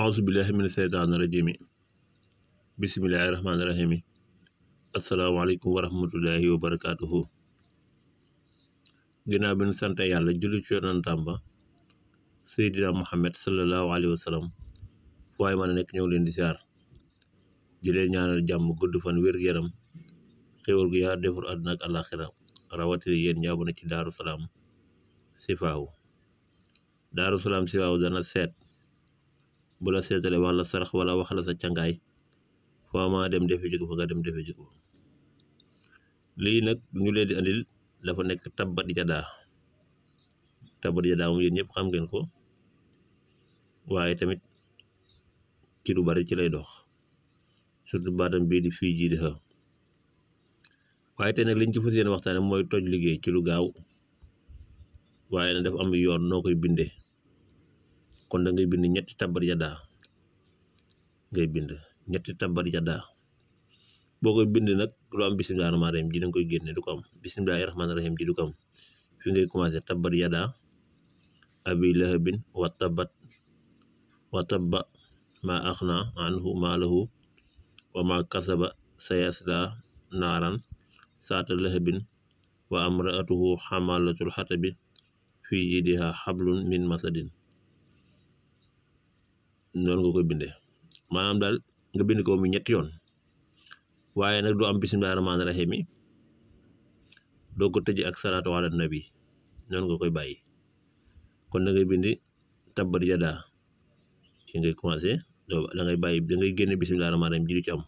auzu billahi mina seytaani rajimi bismillahi rahmaani rahimi asalaamaaleykum wa rahmatullahi wa barakaatuhu. Ginnaaw bi ñu sant yàlla julli ci yonantam ba Seydina Muhammad sallallahu alayhi wa sallam fu waay mën a nekk ñëw leen di siyaar di leen ñaanal jàmm gudd fan wér-gu-yaram xéwal gu yaa defar àdduna ak àllaaxira rawatina yéen ñaabu na ci Daaru Salaam Sifaahu. Daaru Salaam Sifaahu dana seet bu la seetale wax la sarax wala wax la sa cangaay foo ma dem defe ji ko fa nga dem defe ji ko. lii nag ñu leen di andil dafa nekk tabbat yadaa moom yéen ñëpp xam ngeen ko, waaye tamit ci lu bari ci lay dox, surtout baatam bii di fii ji di xa. waaye te nag liñ ci fas yéene waxtaane mooy toj liggéey ci lu gaaw, waaye nag dafa am yoon noo koy bindee. kon da ngay bind ñetti tabbat yadaa ngay bind ñetti tabbat yadaa. boo koy bind nag lu am bisimilah rahmaani rahim ji da nga koy génne, du ko am bisimilahi rahmaani rahim ji du ko am. fi ngay commencé tabbat yadaa abi lahabin wa tabba ma axna anhu maalahu wa ma kasaba sayasla naaran saata lahabin wa amraatuhu xamalatul xatabi fi jidiha xablun min masadin. noonu nga koy bindee, maanaam daal nga bind ko mu ñetti yoon, waaye nag du am bisimilah rahmaani rahim yi doo ko tëj ak salaatu ala nabi. noonu nga koy bàyyi. kon da ngay bind tabbat yadaa ci ngay commencé, da ngay bàyyi da ngay génne bisimilah rahmaani rahim ji du ci am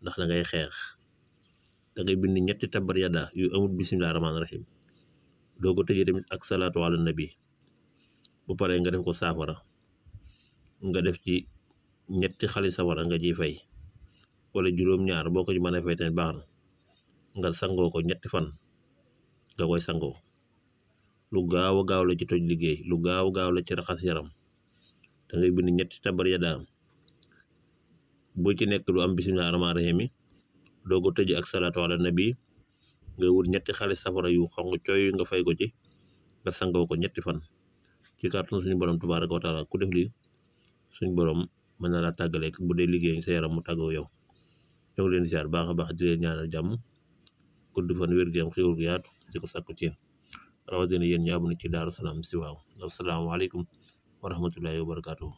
ndax da ngay xeex. da ngay bind ñetti tabbat yadaa yu amul bisimilah rahmaani rahim doo ko tëjee tamit ak salaatu ala nabi. bu paree nga def ko saafara, nga def ci ñetti xali sawara nga ciy fay, wala juróom-ñaar boo ko ci mën a fay tamit baax na. nga sangoo ko ñetti fan nga koy sangoo. lu gaaw a gaaw la ci toj liggéey, lu gaaw a gaaw la ci raxas yaram. da ngay bind ñetti tabbat yadaa bu ci nekk lu am bisimilah rahmaani rahim yi doo ko tëj ak salaatu ala nabi. nga wut ñetti xali safara yu xonq cooy nga fay ko ci, nga sangoo ko ñetti fan. ci kàttanu suñu borom tabaaraka wa taala ku def lii suñ borom mën na laa tàggale bu dee liggéey sa yaram mu tàggoo yow. ñoo ngi leen di ziar baax a baax di leen ñaanal jàmm gudd fan wér-gu-yaram xéwal gu yaatu di ko sàkku ci yéen rawatina yéen ñaabu na ci Daaru Salaam Sifaahu. asalaamaaleykum wa rahmatullahi wa barakaatuhu.